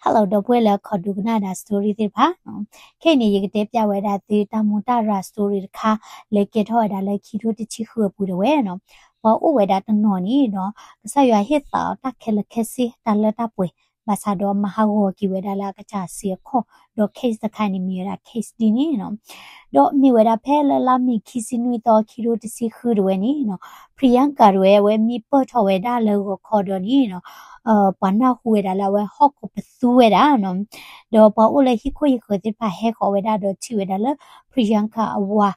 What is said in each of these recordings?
Hello ဒီပုၢ်ဝဲၢ်လၢအခီဒိကနၣ်ဒၣ် story သ့ၣ်တဖၣ်, ခဲအံၤန့ၣ် ယကတဲပၠးဝဲဒၣ်သုတၢ်မူတၢ်ရၤ story တခါ လၢကဲထီၣ်ဝဲဒၣ်လၢခံထိတဆံဃုအပူၤဒၣ်ဝဲနီၤ. ပှၤအိၣ်ဝဲဒၣ်တနီၤန့ၣ်နီၤ ကစၢ်ယွၤဟ့ၣ်သးအီၤတၢ်ခဲလၢာ်ခဲဆ့ တၢ်လၢတၢ်ပှဲၤ ဘၣ်ဆၣ်ဒီးမၤဟးဂီၤက့ၤဝဲဒၣ်လၢအကစၢ်စ့ၢ်ကီး, ဒီး case တခါန့ၣ်မ့ၢ်ဝဲဒၣ် case ဒ်န့ၣ်နီၤ. ဒီးမ့ၢ်ဝဲဒၣ်ဖဲလၢလါမ့ၤခံဆံနွံသီ ခံထိတဆံဃုဒၣ်ဝဲန့ၣ်နီၤ Priyanka ဒၣ်ဝဲ အဝဲမံပၢၢ်ထီၣ်ဝဲဒၣ်လၢဂီၤခီဒီးန့ၣ်နီၤ ပှၤနၢ်ဟူဝဲဒၣ်လၢအဝဲဟီၣ်ခိၣ်ပသူဝဲဒၣ်နီၤ. ဒီးပှၤအိၣ်လၢဟံၣ်ခိၣ်ဟံၣ်ဃၢၤသ့ၣ်တဖၣ်ဟဲဃီၤဝဲဒၣ်ဒီးထံၣ်ဝဲဒၣ်လၢ Priyanka အဝၤ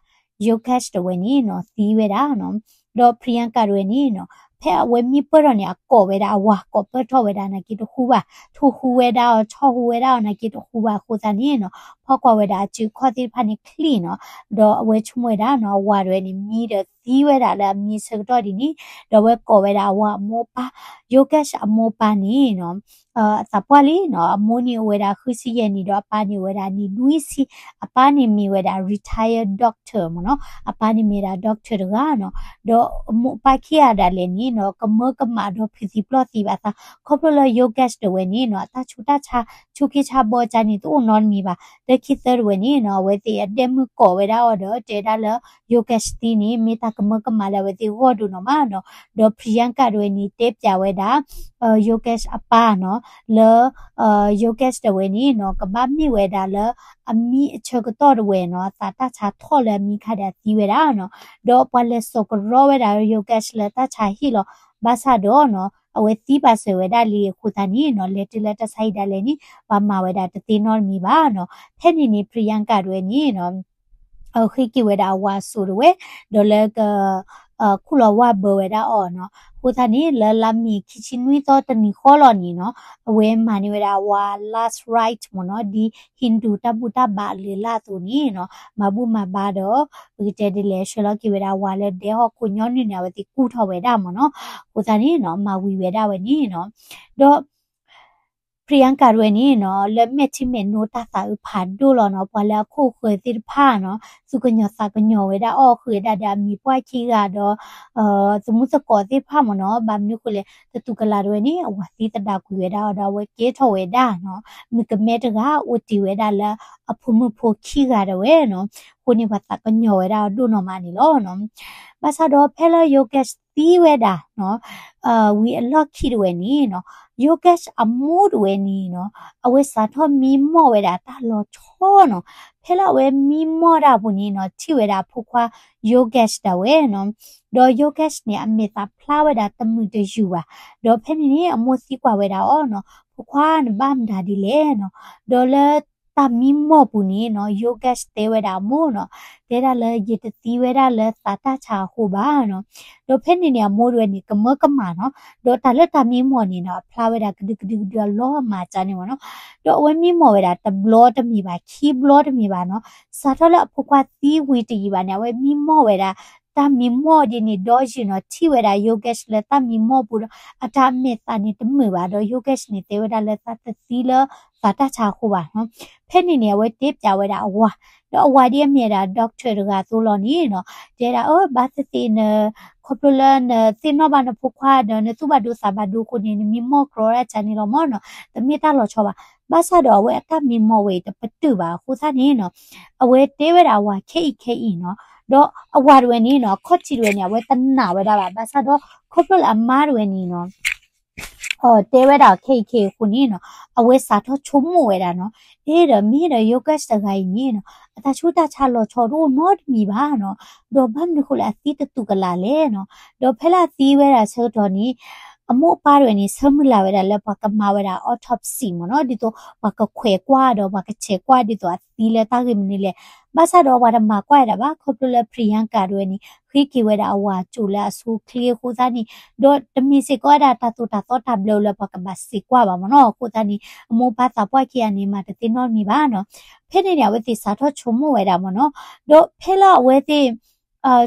Yogesh ဒၣ်ဝဲန့ၣ်နီၤ သံဝဲဒၣ်နီၤ. ဒီး Priyanka ဒၣ်ဝဲန့ၣ်နီၤ ဖဲအဝဲမံပၢၢ်ထီၣ်န့ၣ် အကိးဝဲဒၣ်အဝၤ ကိးပၢၢ်ထီၣ်ဝဲဒၣ်နာ်က့တဟူဘၣ်, ထိၣ်ဟူဝဲဒၣ်အီၤ ဆီၣ်ဟူဝဲဒၣ်အီၤနာ်က့တဟူဘၣ်အဃိသတးန့ၣ်နီၤ ဖီၣ်ကွၢ်ဝဲဒၣ်အစုအခီၣ်သ့ၣ်တဖၣ်န့ၣ်ချံနီၤ. ဒီးအဝဲဆိကမိၣ်ဝဲဒၣ်နီၤ အဝၤဒၣ်ဝဲန့ၣ် မံဒီးသံဝဲဒၣ်လၢအမံဆၢကတီၢ်ဒ်န့ၣ်, ဒီးအဝဲကိးဝဲဒၣ်အဝၤအမိၢ်အပၢ်, Yogesh အမိၢ်အပၢ်န့ၣ်နီၤ အသးပှၢ်လံနီၤ, အမိၢ်န့ၣ်အိၣ်ဝဲဒၣ်ဃုဆံယဲၢ်နံၣ် ဒီးအပၢ်န့ၣ်အိၣ်ဝဲဒၣ်နံၣ်နွံဆံ, အပၢ်န့ၣ်မ့ၢ်ဝဲဒၣ် retired doctor မ့ၢ်နီၤ, အပၢ်န့ၣ်မ့ၢ်ဝဲဒၣ် doctor တဂၤနီၤ. ဒီးအမိၢ်အပၢ်ခံဂၤဒၣ်လဲာ်န့ၣ်နီၤ ကမၢကမၣ်ဒီးဖုးသံပျီၢ်သံဘၣ်သး ခီဖျိလၢ Yogesh ဒၣ်ဝဲန့ၣ်နီၤ အတၢ်ဆူးတၢ်ဆါ ဆူးက့ဆါဘီကါန့ၣ် တအိၣ်နီတမံၤဘၣ်. လၢခံသၢဒၣ်ဝဲန့ၣ်နီၤ အဝဲသ့ၣ်အဒဲမုၣ်ကိးဝဲဒၣ်အီၤဒီးတဲဒၣ်လၢ Yogesh သံန့ၣ် မ့ၢ်တၢ်ကမၢကမၣ်လၢအဝဲသ့ၣ်ဂီၢ်ဒိၣ်နီၤမးနီၤ. ဒီး Priyanka ဒၣ်ဝဲန့ၣ် တဲပၠးဝဲဒၣ် Yogesh အပၢ်နီၤ လၢ Yogesh ဒၣ်ဝဲန့ၣ်နီၤ ကဘၣ်မ့ၢ်ဝဲဒၣ်လၢ အမံအဆၢကတီၢ်ဒၣ်ဝဲနီၤ အသးတၢ်ဆါထီၣ်လၢအမံခါဒီးအသံဝဲဒၣ်နီၤ. ဒီးပှၤလဲၤစိာ်ကရီဝဲဒၣ် Yogesh လၢတၢ်ဆါဟံၣ်လီၤ. ဘၣ်ဆၣ်ဒီးနီၤ အဝဲသံဘၣ်စၢၤဝဲဒၣ်လံအဃိသတးန့ၣ်နီၤ လဲၤတုၤလၢတၢ်ဆါဟံၣ်ဒၣ်လဲာ်န့ၣ် ပှၤမၤဝဲဒၣ်တသ့နီတမံၤဘၣ်နီၤ. ဖဲန့ၣ်န့ၣ် Priyanka ဒၣ်ဝဲန့ၣ်နီၤ အဃ့က့ၤဝဲဒၣ်အဝၤအစိၤဒၣ်ဝဲ, ဒီးလၢက ခူၣ်လီၤဝၢ်ဘၢဝဲဒၣ်အီၤနီၤ. အဃိသတးန့ၣ် လၢလါမ့ၤခံဆံနွံသီတနံၤဃီလီၤန့ၣ်နီၤ အဝဲမၤန့ၢ်ဝဲဒၣ်အဝၤ last rite မ့ၢ်နီၤ ဒ် Hindu တၢ်ဘူၣ်တၢ်ဘါအလုၢ်အလၢ်အသိးန့ၣ်နီၤ မၤဘူၣ်မၤဘါဒီး ပကတဲဒ်လဲၣ် ဆှၢလီၤက့ၤဝဲဒၣ်အဝၤလၢဒဲဟီၣ်ခိၣ်ညီနုၢ်န့ၣ် အဝဲသ့ၣ်ကူၣ်ထီၣ်ဝဲဒၣ်မ့ၢ်နီၤ. အဃိသတးန့ၣ်နီၤ မၤဝံၤဝဲဒၣ်ဝဲန့ၣ်နီၤ ဒီး Priyanka ဒၣ်ဝဲန့ၣ်နီၤ လၢမဲာ်ထံမဲာ်နိတၢ်သးအုးဖးဒိၣ်လီၤနီၤ ပှၤလၢအခိၣ်ဃၢၤသ့ၣ်တဖၣ်နီၤ သူၣ်ကညီၤသးကညီၤဝဲဒၣ်အီၤ ဃုာ်ဝဲဒၣ်ဒီးအမံၤပှၢ်ခံဂၤဒီး သမူသကိးသ့ၣ်တဖၣ်မ့ၢ်နီၤ ဘၣ်မနုၤဃိလဲၣ် တတူၢ်ကလာ်ဒၣ်ဝဲန့ၣ် အဝၤသံသဒၣ်ကွံာ်ဝဲဒၣ်အီၤဒီး အဝဲကဲထီၣ်ဝဲဒၣ်နီၤ မုၣ်ကမဲတဂၤအိၣ်တ့ၢ်ဝဲဒၣ်လၢအဖိမုၣ်ဖိခံဂၤဒၣ်ဝဲနီၤ. အဃိန့ၣ် ပှၤသးကညီၤဝဲဒၣ်အီၤဒိၣ်နီၢ်မးန့ၣ်လီၤနီၤ. ဘၣ်ဆၣ်ဒီးဖဲလၢ Yogesh သံဝဲဒၣ်နီၤ ဝံၤအလီၢ်ခံဒၣ်ဝဲန့ၣ်နီၤ Yogesh အမိၢ်ဒၣ်ဝဲန့ၣ်နီၤ အဝဲစးထီၣ်မံမီၢ်ဝဲဒၣ်တၢ်လီၤဆီနီၤ. ဖဲလၢအဝဲမံမီၢ်ဒၣ်အပူၤန့ၣ်နီၤ ထံၣ်ဝဲဒၣ်အဖိခွါ Yogesh ဒၣ်ဝဲနီၤ ဒီး Yogesh န့ၣ် အမဲာ်သးဖျါဝဲဒၣ်တမုာ်တယူာ်ဘၣ်. ဒီးဖဲန့ၣ်န့ၣ် အမိၢ်သံကွၢ်ဝဲဒၣ်အီၤနီၤ ဖိခွါနဘၣ်မတၤဒ်လဲၣ်နီၤ. ဒီးလၢတၢ်မံမီၢ်ပူၤန့ၣ်နီၤ Yogesh တဲဝဲဒၣ်အမိၢ်နီၤ တဲဒၣ်လၢယတသံဝဲဒၣ်လၢသးတၢ်ဆါအဃိဘၣ်နီၤ. ဒီးဖဲန့ၣ်န့ၣ် အမိၢ်ဒၣ်ဝဲန့ၣ် ကမၢကမၣ်နီၤ ဒီးတၢ်လၢတၢ်မံမီၢ်န့ၣ်နီၤ အဖျါဝဲဒၣ်ကဒုကဒုကဒုအလီၤမၢ်ကၢန့ၣ်မ့ၢ်နီၤ. ဒီးအဝဲမံမီၢ်ဝဲဒၣ်တဘျီတမ့ၢ်ဘၣ် ခံဘျီတမ့ၢ်ဘၣ်နီၤ စးထီၣ်လၢအဖိခွါသံဝံၤတယံာ်ဘၣ်န့ၣ် အဝဲမံမီၢ်ဝဲဒၣ် တၢ်မံမီၢ်ဒ်န့ၣ်ဒီးယံာ်နီၤ ထံၣ်ဝဲဒၣ် Yogesh လၢတၢ်မံမီၢ်ပူၤဒီး အတၢ်မဲာ်သးန့ၣ်တမုာ်ဘၣ်ဒီး Yogesh န့ၣ် တဲဝဲဒၣ်လၢသးတသံလၢသးတၢ်ဆါအဃိဘၣ်နီၤ. ဖဲန့ၣ်န့ၣ် အဝဲတဲပၠးဝဲဒၣ်အဝၤ ဒီးအဝၤဒ်အမ့ၢ်ဝဲဒၣ် doctor တဂၤအသိးလီၤန့ၣ်နီၤ တဲဒၣ်အၢ ဘၣ်သ့ၣ်သ့ၣ်န ခီဖျိလၢနသ့ၣ်နီၣ်ဘၣ်နဖိခွါဒီး နသူၣ်ဘၣ်ဒိသးဘၣ်ဒိအဃိန့ၣ် နမံမီၢ်ကြီဒၣ်ကၢန့ၣ်လီၤမ့ၢ်နီၤ တမ့ၢ်တၢ်လီၤဆီဘၣ်. ဘၣ်ဆၣ်ဒီးအဝဲအတၢ်မံမီၢ်ဝဲအံၤတပတုာ်ဘၣ်အဃိသတးန့ၣ်နီၤ အဝဲတဲဝဲဒၣ်အဝၤခဲအံၤခဲအံၤနီၤ ဒီးအဝၤဒၣ်ဝဲန့ၣ်နီၤ အခီၣ်ထံးဒၣ်ဝဲန့ၣ် အဝဲတနာ်ဝဲဒၣ်ဘၣ် ဘၣ်ဆၣ်ဒီး ခီဖျိလၢအမါဒၣ်ဝဲန့ၣ်နီၤ တဲဝဲဒၣ်အီၤခဲအံၤခဲအံၤအဃိန့ၣ်နီၤ အဝဲစးထီၣ်ဆိကမိၣ်ဝဲဒၣ်နီၤ အ့ဒီးမ့ၢ်ဒီး Yogesh တဂၤအံၤန့ၣ်နီၤ အတၢ်ဆူးတၢ်ဆါလီၤဆီတအိၣ်နီတမံၤဘၣ်နီၤ ဒီးဘၣ်မနုၤဃိလၢအသံတတူၢ်ကလာ်လဲၣ်နီၤ ဒီးဖဲလၢအသံဝဲဒၣ်ဆၢကတီၢ်န့ၣ် အမိၢ်အပၢ်ဒၣ်ဝဲန့ၣ် ဆၢမုၢ်လၢ်ဝဲဒၣ်လၢပှၤကမၤဝဲဒၣ် autopsy မ့ၢ်နီၤ ဒ်သိးပှၤကခွဲးကွၢ်ဒီးပှၤကဆဲးကွၢ်ဒ်သိးအသံလၢတၢ်ဂ့ၢ်မနုၤလဲၣ် ဘၣ်ဆၣ်ဒီးပှၤတမၤကွၢ်ဝဲဒၣ်ဘၣ် ခီဖျိလၢ Priyanka ဒၣ်ဝဲန့ၣ် ဃ့က့ၤဝဲဒၣ်အဝၤကၠိလၢအဆိအချ့အဃိသတးန့ၣ် ဒီးတမ့ၢ်စ့ၢ်ကီးဝဲဒၣ်တၢ်သိၣ်တၢ်သီတၢ်ဘျၢလၢပှၤကဘၣ်စံးကွၢ်ဘၣ်မ့ၢ်နီၤ အဃိသတးန့ၣ် အမိၢ်အပၢ်သးပှၢ်ခံဂၤန့ၣ် မၤတသ့နီတမံၤဘၣ်နီၤ ဖဲန့ၣ်န့ၣ် အဝဲသ့ၣ်စးထီၣ်ဆိကမိၣ်ဝဲဒၣ်မ့ၢ်နီၤ ဒီးဖဲလၢအဝဲသ့ၣ်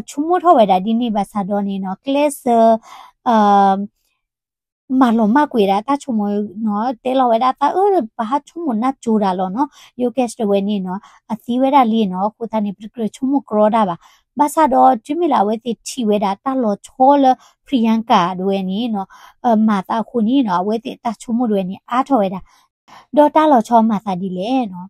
ဆိကမိၣ်ထီၣ်ဝဲဒၣ်ဒ်န့ၣ်ဘၣ်ဆၣ်ဒီးန့ၣ်နီၤ ကျဲးစၢး မၤလီၤမၢ်ကွံာ်ဒၣ်တၢ်ဆိကမိၣ်နီၤ တဲလီၤဝဲဒၣ်သးအၢ ပဟးဆိကမိၣ်နၢ်ကၠိတၢ်လီၤနီၤ Yogesh တဝဲန့ၣ်နီၤ အသံဝဲဒၣ်လံနီၤ အဃိသတးန့ၣ် ပတကြၢးဆိကမိၣ်ကြီတၢ်ဘၣ် ဘၣ်ဆၣ်ဒီးတုၤမ့ၢ်လၢအဝဲသ့ၣ်ထံၣ်ဝဲဒၣ်တၢ်လီၤဆီလၢ Priyanka တဝဲန့ၣ်နီၤ မၤသးအဃိန့ၣ်နီၤ အဝဲသ့ၣ်တၢ်ဆိကမိၣ်တဝဲန့ၣ် အါထီၣ်ဝဲဒၣ် ဒီးတၢ်လီၤဆီမၤသးဒ်လဲၣ်နီၤ,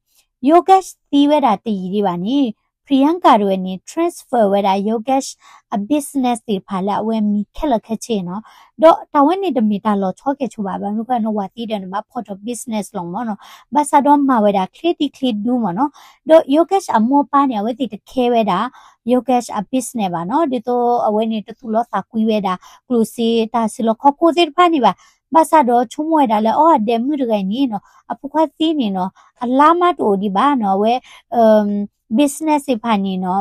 Yogesh သံဝဲဒၣ်တယံာ်ဒံးဘၣ်န့ၣ် Priyanka တဝဲန့ၣ် transfer ဝဲဒၣ် Yogesh အ business သ့ၣ်တဖၣ်လၢအဝဲမံၤခဲလၢာ်ခဲဆ့နီၤ, ဒီးတၢ်ဝဲန့ၣ်တမ့ၢ်တၢ်လီၤဆီကဲၣ်ဆိးဘၣ်, ဘၣ်မနုၤဃိနီၤ ဝၤသံဒီးန့ၣ် ဘၣ်ဖီၣ်ထီၣ် business လီၤမ့ၢ်နီၤ, ဘၣ်ဆၣ်ဒီးမၤဝဲဒၣ်ချ့ဒံချ့ဒူမ့ၢ်နီၤ, ဒီး Yogesh အမိၢ်အပၢ်န့ၣ် အဝဲသ့ၣ်တခဲဝဲဒၣ် Yogesh အ business ဘၣ်နီၤ, ဒ်သိးအဝဲန့ၣ်တသူၣ်လီသးကွံဝဲဒၣ် ကျိၣ်စ့တၢ်စုလီၢ်ခီၣ်ခိၣ်သ့ၣ်တဖၣ်န့ၣ်ဘၣ်, ဘၣ်ဆၣ်ဒီးဆိကမိၣ်ဝဲဒၣ်လၢ အီအဒဲးမုၣ်တဂၤအံၤန့ၣ်နီၤ အဖိခွါသံန့ၣ်နီၤ အလါမးတအိၣ်ဒံးဘၣ်နီၤ, အဝဲ business သ့ၣ်တဖၣ်န့ၣ်နီၤ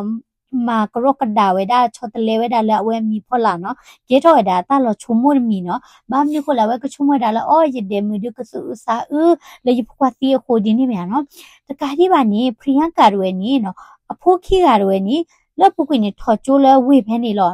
မၤကရီကဒးဝဲဒၣ် ဆီတလဲဝဲဒၣ်လၢအဝဲမံၤဖီလာ်နီၤ, ကဲထီၣ်ဝဲဒၣ်တၢ်လီၤဆိကမိၣ်တမံၤနီၤ, ဘၣ်မနုၤဃိလၢအဝဲကဆိကမိၣ်ဝဲဒၣ်လၢ အီ ယဒဲးမုၣ်ဒုးကသူၣ်အုးသးအုးလၢယဖိခွါသံအဃိဒ်န့ၣ်မ့ၢ်ဧါနီၤ, တကးဒံးဘၣ်န့ၣ် Priyanka တဝဲန့ၣ်နီၤ အဖိခံဂၤတဝဲန့ၣ် လၢအပူၤကွံာ်န့ၣ် ထီၣ်ကၠိလၢဝ့ၢ်ဖဲန့ၣ်လီၤ,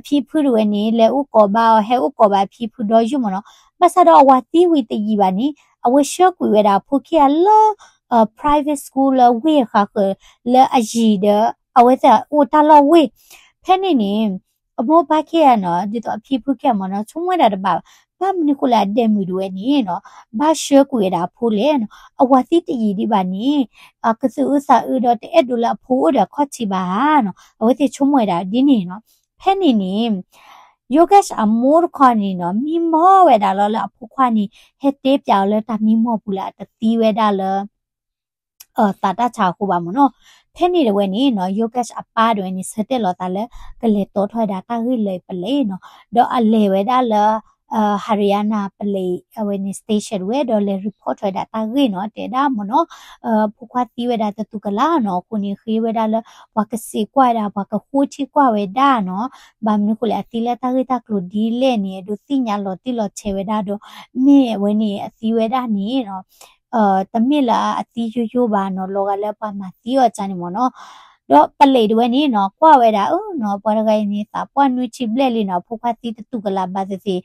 ဒီးအဖံဖုတဝဲန့ၣ် လဲၤအိၣ်ကီးဘၣ်အီၤ ဟဲအိၣ်ကီးဘၣ်အဖံဖုဒီယုၢ်မ့ၢ်နီၤ, ဘၣ်ဆၣ်ဒီးအဝၤသံဝံၤတယံာ်ဘၣ်န့ၣ် အဝဲဆှၢကွံာ်ဝဲဒၣ်အဖိခံဂၤလၢ private school လၢဝ့ၢ်အဃးဃၢၤ လၢအယံၤဒီး အဝဲသ့ၣ်အိၣ်တၢ်လီၢ်ဝ့ၢ်, ဖဲန့ၣ်န့ၣ် အမိၢ်ပၢ်ခံဂၤနီၤ ဒ်သိးအဖံဖုခံဂၤမ့ၢ်နီၤ ဆိကမိၣ်ဝဲဒၣ်တဘၣ်ဘၣ်, ဘၣ်မနုၤဃိလၢအဒဲးမုၣ်တဝဲန့ၣ်နီၤ ဘၣ်ဆှၢကွံာ်ဝဲဒၣ်အဖိလဲၣ်နီၤ, အဝၤသံတယံာ်ဒံးဘၣ်န့ၣ် ကသူၣ်အုးသးအုးဒီးတအဲၣ်ဒိးလၢအဖိအိၣ်ဒီးအခီၣ်ထံးဘၣ်ဧါနီၤ, အဝဲသ့ၣ်ဆိကမိၣ်ဝဲဒၣ်ဒ်န့ၣ်နီၤ, ဖဲန့ၣ်န့ၣ် Yogesh အမိၢ်တခီန့ၣ်နီၤ မံမီၢ်ဝဲဒၣ်လီၤလၢအဖိခွါန့ၣ် ဟဲတဲပျးအီၤလၢတၢ်မံမီၢ်ပူၤလၢအတသံဝဲဒၣ်လၢ သးတၢ်ဆါအဃိဘၣ်မ့ၢ်နီၤ, ဖဲန့ၣ်တဝဲန့ၣ်နီၤ Yogesh အပၢ်တဝဲန့ၣ် ဆၢတဲာ်လီၤသးလၢ ကလဲၤတီထီၣ်ဝဲဒၣ်တၢ်ဂ့ၢ်လၢပလဲၣ်နီၤ, ဒီးအလဲၤဝဲဒၣ်လၢ Haryana ပလဲၣ်အဝဲန့ၣ် station တဝဲ ဒီးလဲၤ report ထီၣ်ဝဲဒၣ်တၢ်ဂ့ၢ်နီၤ, တဲဒၣ်မ့ၢ်နီၤ ဖိခွါသံဝဲဒၣ်တသူၣ်ကလးနီၤ, အဃိန့ၣ် ဃ့ဝဲဒၣ်လၢ ပှၤကစံးကွၢ်ဝဲဒၣ် ပှၤကဃိထံကွၢ်ဝဲဒၣ်နီၤ, ဘၣ်မနုၤဃိလဲၣ် အသံလၢတၢ်ဂ့ၢ်တၢ်ကျိၤဒ်လဲၣ်န့ၣ် အဒိးသ့ၣ်ညါလီၤတံၢ်လီၤဆဲးဝဲဒၣ်ဒီး မ့ၢ်အဝဲန့ၣ်အသံဝဲဒၣ်န့ၣ်နီၤ တမ့ၢ်လၢအသံယိယိဘၣ်နီၤ, လီၤဂာ်လၢပှၤမၤသံအီၤကန့ၣ်မ့ၢ်နီၤ, ဒီးပလဲၣ်တဝဲန့ၣ်နီၤ ကွၢ်ဝဲဒၣ်အၢနီၤ ပှၤတဂၤအံၤန့ၣ် သးပှၢ်နွံဆံဘျဲၣ်လံနီၤ, အဖိခွါသံတသူၣ်ကလးဘၣ်သ့ၣ်သ့ၣ်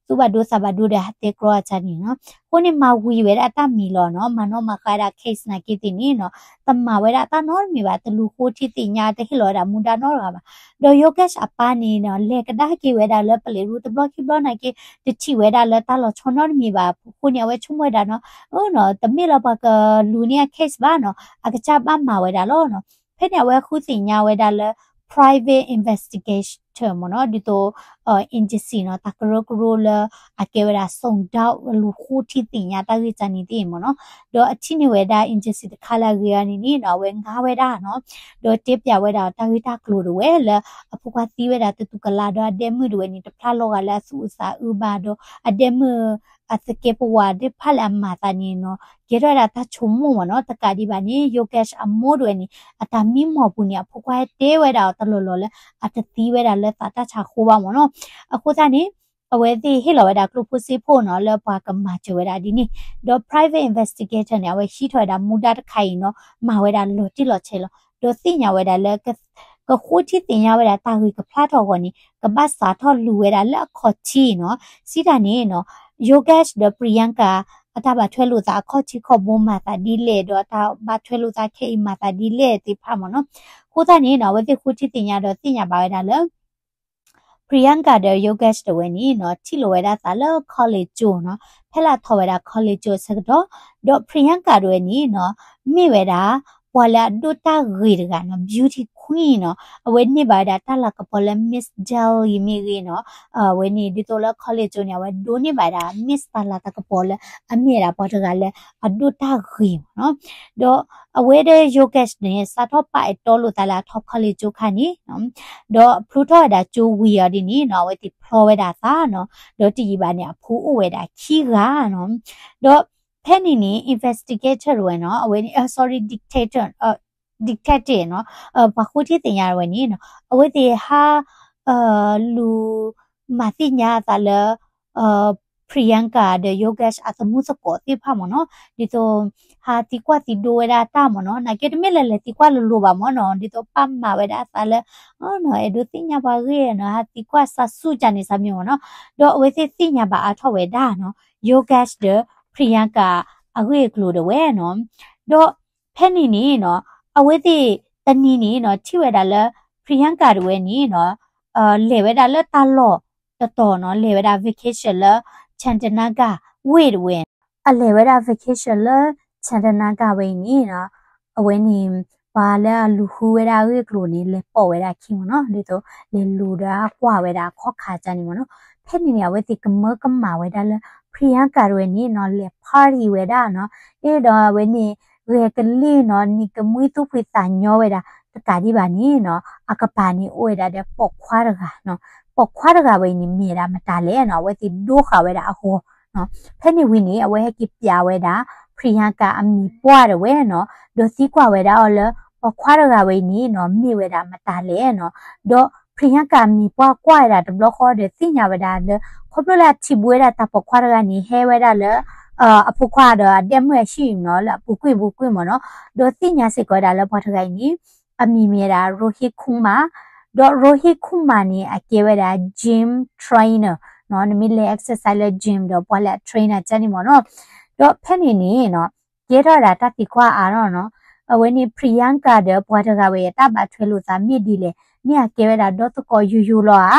သူၣ်ဘၣ်ဒိသးဘၣ်ဒိဒီးဟးတဲကြီအီၤကန့ၣ်နီၤ, အဃိန့ၣ် မၤဝံၤဝဲဒၣ်အတၢ်မံၤလီၤနီၤ, မၤနီၣ်မၤဃါဝဲဒၣ် case နာ်က့သ့ၣ်န့ၣ်နီၤ, တမၤဝဲဒၣ်တၢ်နီတမံၤဘၣ်, တလူၤဃိထံသ့ၣ်ညါ တဟ့ၣ်လီၤဝဲဒၣ်မူဒါနီတဂၤဘၣ်, ဒီး Yogesh အပၢ်န့ၣ်နီၤ လဲၤကဒါက့ၤဝဲဒၣ်လၢပလဲၣ်ရူတဘျီခံဘျီနာ်က့ တထံၣ်ဝဲဒၣ်လၢတၢ်လီၤဆီနီတမံၤဘၣ်, အဃိန့ၣ် အဝဲဆိကမိၣ်ဝဲဒၣ်နီၤ အၢနီၤ တမ့ၢ်လၢပှၤကလူၤန့ၢ်အ case ဘၣ်နီၤ, အကစၢ်ဘၣ်မၤဝဲဒၣ်လီၤနီၤ, ဖဲန့ၣ် အဝဲဃုသ့ၣ်ညါဝဲဒၣ်လၢ private investigator မ့ၢ်နီၤ, ဒ်သိး agency နီၤ, တၢ်ကရၢကရိလၢ အကဲဝဲဒၣ် စုံထောက် လူၤဃိထံသ့ၣ်ညါတၢ်ဂ့ၢ်ကန့ၣ်သ့ၣ်မ့ၢ်နီၤ, ဒီးအထံၣ်န့ၢ်ဝဲဒၣ် agency တခါလၢအဂ့ၤအီၤန့ၣ်န့ၣ်နီၤ အဝဲငါဝဲဒၣ်နီၤ, ဒီးတဲပျးဝဲဒၣ်တၢ်ဂ့ၢ်တၢ်ကျိၤတဝဲလၢ အဖိခွါသံဝဲဒၣ်တသူၣ်ကလးဒီးအဒဲမုၣ်တဝဲန့ၣ် တဖျါလီၤဂာ်လၢအသူၣ်အုးသးအုးဘၣ်ဒီး အဒဲမုၣ် အသကဲးပဝးသ့ၣ်တဖၣ်လၢအမၤသးန့ၣ်နီၤ ကဲထီၣ်ဝဲဒၣ်တၢ်ဆိကမိၣ်မ့ၢ်နီၤ, တကးဒံးဘၣ်န့ၣ် Yogesh အမိၢ်တဝဲန့ၣ် အတၢ်မံမီၢ်ပူၤန့ၣ် အဖိခွါဟဲတဲဝဲဒၣ်အီၤတလီၢ်လီၢ်လၢ အတသံဝဲဒၣ်လၢသးတၢ်ဆါအဃိဘၣ်မ့ၢ်နီၤ, အဃိသတးန့ၣ် အဝဲသ့ၣ်ဟ့ၣ်လီၤဝဲဒၣ်ကျိဖိစ့ဖိနီၤ လၢပှၤကမၤစၢၤဝဲဒၣ်ဒ်န့ၣ်, ဒီး private investigator န့ၣ် အဝဲဟံးထီၣ်ဝဲဒၣ်မူဒါတခါအံၤနီၤ မၤဝဲဒၣ်လီၤတံၢ်လီၤဆဲးလီၤ, ဒီးသ့ၣ်ညါဝဲဒၣ်လၢ ကဃိထံသ့ၣ်ညါဝဲဒၣ်တၢ်ဂ့ၢ်ကဖျါထီၣ်အဂီၢ်န့ၣ် ကဘၣ်စးထီၣ်လူၤဝဲဒၣ်လၢအခီၣ်ထံးနီၤ, စံးတၢ်န့ၣ်နီၤ Yogesh ဒီး Priyanka အတၢ်ဘၣ်ထွဲလိာ်သးအခီၣ်ထံးခီၣ်ဘိမၤသးဒ်လဲၣ် ဒီးတၢ်ဘၣ်ထွဲလိာ်သးခဲအံၤမၤသးဒ်လဲၣ်သ့ၣ်တဖၣ်မ့ၢ်နီၤ, အဃိသတးန့ၣ်နီၤ အဝဲသ့ၣ်ဃိထံသ့ၣ်ညါဒီးသ့ၣ်ညါဘၣ်ဝဲဒၣ်လၢ Priyanka ဒီး Yogesh တဝဲန့ၣ်နီၤ ထံၣ်လိာ်ဝဲဒၣ်သးလၢ college ကၠိနီၤ, ဖဲလၢအထီၣ်ဝဲဒၣ် college ကၠိအဆၢကတီၢ်, ဒီး Priyanka တဝဲန့ၣ်နီၤ မ့ၢ်ဝဲဒၣ် ပှၤလၢအဒိၣ်တၢ်ဂ့ၤတဂၤနီၤ, beauty queen နီၤ, အဝဲန့ၢ်ဘၣ်ဝဲဒၣ်တၢ်လၤကပီၤလၢ Miss Delhi မ့ၢ်ဂ့ၤနီၤ, အဝဲန့ၣ် ဒ်သိးလၢ college ကၠိန့ၣ် အဝဲဒိးန့ၢ်ဘၣ်ဝဲဒၣ် Miss တၢ်လၤတၢ်ကပီၤလၢ အမ့ၢ်ဝဲဒၣ်ပှၤတဂၤလၢအဒိၣ်တၢ်ဂ့ၤမ့ၢ်နီၤ, ဒီးအဝဲဒီး Yogesh န့ၣ် စးထီၣ်ပာ်အဲၣ်တီလိာ်သးလၢအထီၣ် college ကၠိခါန့ၣ် ဒီးဖျိထီၣ်ဝဲဒၣ်ကၠိဝံၤအီၤဒ်န့ၣ်နီၤ အဝဲသ့ၣ်ဖျီဝဲဒၣ်အသးနီၤ, ဒီးတယံာ်ဘၣ်န့ၣ် အဖိအိၣ်ဝဲဒၣ်ခံဂၤနီၤ, ဒီးဖဲန့ၣ်န့ၣ် investigator တဝဲနီၤ အဝဲန့ၣ် sorry detective detective နီၤ ပှၤဃိထံသ့ၣ်ညါတဝဲန့ၣ်နီၤ အဝဲသ့ၣ်ဟး လူၤမၤသ့ၣ်ညါအသးလၢ Priyanka ဒီး Yogesh အသမူသကိးသ့ၣ်တဖၣ်မ့ၢ်နီၤ, ဒ်သိး ဟးသံကွၢ်သံဒိဝဲဒၣ်တၢ်မ့ၢ်နီၤ, နာ်က့တမ့ၢ်လၢလဲၤသံကွၢ်လိၤလိၤဘၣ်မ့ၢ်နီၤ, ဒ်သိးပာ်မၤဝဲဒၣ်အသးလၢ အဲၣ်ဒိးသ့ၣ်ညါပှၤဂ့ၢ်နီၤ, ဟးသံကွၢ်စးဆူၣ်ကန့ၣ်စးမ့ၢ်မ့ၢ်နီၤ, ဒီးအဝဲသ့ၣ်သ့ၣ်ညါဘၣ်အါထီၣ်ဝဲဒၣ်နီၤ, Yogesh ဒီး Priyanka အဂ့ၢ်အကျိၤဒၣ်ဝဲနီၤ, ဒီးဖဲန့ၣ်န့ၣ်နီၤ အဝဲသ့ၣ်တနံၤန့ၣ်နီၤ ထံၣ်ဝဲဒၣ်လၢ Priyanka တဝဲန့ၣ်နီၤ လဲၤဝဲဒၣ်လၢတၢ်လီၢ်တတီၤနီၤ, လဲၤဝဲဒၣ် vacation လၢ Chandigarh ဝ့ၢ်တဝဲ အလဲၤဝဲဒၣ် vacation လၢ Chattanooga ဝဲအံၤန့ၣ်နီၤ, အဝဲန့ၣ် ပှၤလၢအလူၤဃုဝဲဒၣ်အဂ့ၢ်အကျိၤန့ၣ် လဲၤပိာ်ဝဲဒၣ်အခံမ့ၢ်နီၤ, ဒ်သိး လဲၤလူၤဒီးကွၢ်ဝဲဒၣ်အခီၣ်ခါကန့ၣ်မ့ၢ်နီၤ. ဖဲန့ၣ်န့ၣ် အဝဲသ့ၣ်ကမၢကမၣ်ဝဲဒၣ်လၢ Priyanka တဝဲန့ၣ်နီၤ လဲၤ party ဝဲဒၣ်နီၤ, အဲၣ်ဒိးအဝဲန့ၣ် ဂဲၤကလံၣ်နီၤ နံၤကမှံသူၣ်ဖှံသးညီဝဲဒၣ် တကးဒံးဘၣ်န့ၣ်နီၤ အကပၤန့ၣ်အိၣ်ဝဲဒၣ်ဒီးပိာ်ခွါတဂၤနီၤ, ပိာ်ခွါတဂၤဝဲအံၤန့ၣ် မ့ၢ်ဝဲဒၣ်မတၤလဲၣ်နီၤ, အဝဲသ့ၣ်ဒိဃာ်ဝဲဒၣ်အဂီၤနီၤ. ဖဲန့ၣ်ဝံၤန့ၣ် အဝဲဟဲက့ၤပျးဝဲဒၣ် Priyanka အမံၤပှၢ်တဝဲနီၤ, ဒီးသံကွၢ်ဝဲဒၣ်အီၤလၢ ပိာ်ခွါတဂၤဝဲအံၤန့ၣ်နီၤ မ့ၢ်ဝဲဒၣ်မတၤလဲၣ်နီၤ. ဒီး Priyanka အမံၤပှၢ်ကွၢ်ဝဲဒၣ်တဘျီဃီဒီးသ့ၣ်ညါဝဲဒၣ်လၢ ခီဖျိလၢအထံၣ်ဘူးဝဲဒၣ်တၢ်ပိာ်ခွါတဂၤန့ၣ် ဟဲဝဲဒၣ်လၢ အဖိခွါဒီးအဒဲမုၣ်အဟံၣ်နီၤ လၢအပူၤကွံာ်ပူၤကွံာ်မ့ၢ်နီၤ, ဒီးသ့ၣ်ညါစ့ၢ်ကီးဝဲဒၣ်လၢပှၤတဂၤအံၤန့ၣ် အမံၤမ့ၢ်ဝဲဒၣ် Rohit Kumar, ဒီး Rohit Kumar န့ၣ် အကဲဝဲဒၣ် gym trainer နီၤ, နမ့ၢ်လဲၤ exercise လၢ gym ဒီးပှၤလၢအ trainer ကန့ၣ်မ့ၢ်နီၤ. ဒီးဖဲန့ၣ်န့ၣ်နီၤ ကဲထီၣ်ဝဲဒၣ်တၢ်သံကွၢ်အါထီၣ်နီၤ, အဝဲန့ၣ် Priyanka ဒီးပှၤတဂၤဝဲအတၢ်ဘၣ်ထွဲလိာ်သးမ့ၢ်ဒ်လဲၣ်, မ့ၢ်အကဲဝဲဒၣ်ဒီသကိးယိယိလီၤဧါ,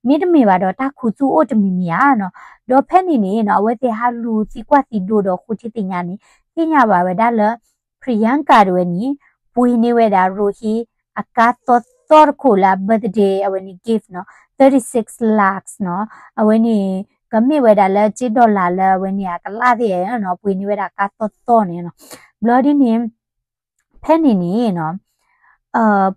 မ့တမ့ၢ်ဘၣ်ဒီးတၢ်ခူသူၣ်အိၣ်တမံၤမံၤဧါနီၤ. ဒီးဖဲန့ၣ်န့ၣ်နီၤ အဝဲသ့ၣ်ဟးလူၤသံကွၢ်သံဒိးဒီးဃိထံသ့ၣ်ညါန့ၣ် သ့ၣ်ညါဘၣ်ဝဲဒၣ်လၢ Priyanka တဝဲန့ၣ် ပှ့ၤန့ၢ်ဝဲဒၣ် Rohit အကါသီသီတခိၣ်လၢအ birthday အဝဲန့ၣ် gift နီၤ, thirty-six lakhs နီၤ, အဝဲန့ၣ် ကမ့ၢ်ဝဲဒၣ်လၢစ့ dollar လၢအဝဲန့ၣ်အကလးသ့ၣ်နီၤ, ပှ့ၤန့ၢ်ဝဲဒၣ်ကါသီသီန့ၣ်နီၤ. ဘျီဒ်န့ၣ် ဖဲန့ၣ်န့ၣ်နီၤ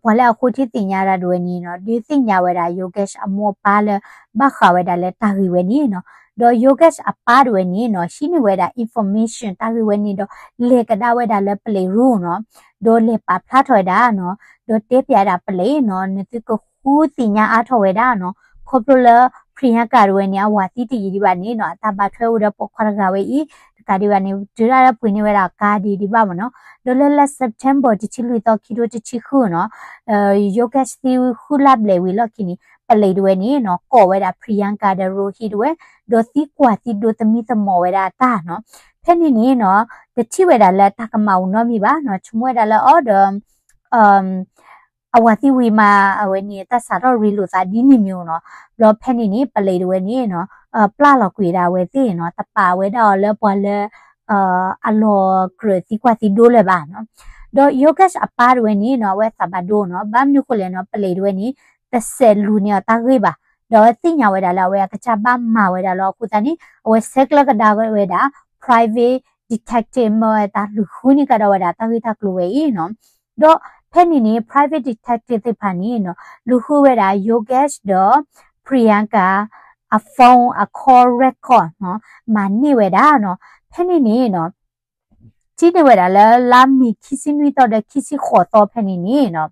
ပှၤလၢအဃိထံသ့ၣ်ညါတၢ်ဒၣ်ဝဲန့ၣ်နီၤ ဒုးသ့ၣ်ညါဝဲဒၣ် Yogesh အမိၢ်အပၢ်လၢ ဘၣ်ဃးဝဲဒၣ်လၢတၢ်ဂ့ၢ်ဝဲန့ၣ်နီၤ, ဒီး Yogesh အပၢ်တဝဲန့ၣ်နီၤ ဟံးန့ၢ်ဝဲဒၣ် information တၢ်ဂ့ၢ်ဝဲန့ၣ်ဒီး လဲၤကဒါဝဲဒၣ်လၢ police ရူၣ်နီၤ, ဒီးလဲၤပာ်ဖျါထီၣ်ဝဲဒၣ်နီၤ, ဒီးတဲပျးဒၣ် police နီၤ နသုကဃုသ့ၣ်ညါအါထီၣ်ဝဲဒၣ်နီၤ, ခီဖျိလၢ Priyanka တဝဲန့ၣ် အဝၤသံတယံာ်ဒံးဘၣ်န့ၣ်နီၤ အတၢ်ဘၣ်ထွဲအိၣ်ဒီးပိာ်ခွါတဂၤဝဲအံၤ တကးဒံးဘၣ်န့ၣ် တုၤဒၣ်လၢပှ့ၤန့ၢ်ဝဲဒၣ်ကါဒံးဒံးဘၣ်မ့ၢ်နီၤ, ဒီးလၢလါ September တဆံလွံၢ်သီ ခံထိတဆံဃုနီၤ Yogesh သံဃုလါဘျဲၣ်ဝံၤလီၢ်ခံန့ၣ် police တဝဲန့ၣ်နီၤ ကိးဝဲဒၣ် Priyanka ဒီး Rohit တဝဲ, ဒီးသံကွၢ်သံဒိးသမံသမိးဝဲဒၣ်အတၢ်နီၤ, ဖဲန့ၣ်န့ၣ်နီၤ တထံၣ်ဝဲဒၣ်လၢတၢ်ကမၣ်အိၣ်နီတမံၤဘၣ်နီၤ, ဆိကမိၣ်ဝဲဒၣ်လၢအီၤဒီး အဝၤသံဝံၤမး အဝဲန့ၣ် တၢ်စးထီၣ်ရ့လိာ်သးဒ်န့ၣ်မ့ၢ်နီၤ, ဘျီဖဲန့ၣ်န့ၣ် police တဝဲန့ၣ်နီၤ ပျၢ်လီၤကွံာ်ဒၣ်အဝဲသ့ၣ်နီၤ, တပာ်ဝဲဒၣ်အီၤလၢပှၤလၢ အလီၤကြၢးသံကွၢ်သံဒိးလၢၤဘၣ်နီၤ, ဒီး Yogesh အပၢ်တဝဲန့ၣ်နီၤ အဝဲသးဘၣ်ဒိနီၤ, ဘၣ်မနုၤဃိလဲၣ်နီၤ police တဝဲန့ၣ် တစဲးလူၤန့ၢ်အီၤတၢ်ဂ့ၢ်ဘၣ်, ဒီးသ့ၣ်ညါဝဲဒၣ်လၢအဝဲအကစၢ်ဘၣ်မၤဝဲဒၣ်လီၤ, အဃိသတးန့ၣ် အဝဲဆဲးကျၢကဒါဝဲဒၣ် private detective မ့ၢ်ဝဲတၢ်လူၤဃုန့ၢ်ကဒီးဝဲဒၣ်တၢ်ဂ့ၢ်တၢ်ကျိၤဝဲအံၤနီၤ, ဒီးဖဲန့ၣ်န့ၣ် private detective သ့ၣ်တဖၣ်န့ၣ်နီၤ လူၤဃုဝဲဒၣ် Yogesh ဒီး Priyanka အ phone အ call record နီၤ မၤန့ၢ်ဝဲဒၣ်နီၤ, ဖဲန့ၣ်န့ၣ်နီၤ ထံၣ်န့ၢ်ဝဲဒၣ်လၢလါမ့ၤခံဆံနွံသီဒီးခံဆံဃိးသီဖဲန့ၣ်န့ၣ်နီၤ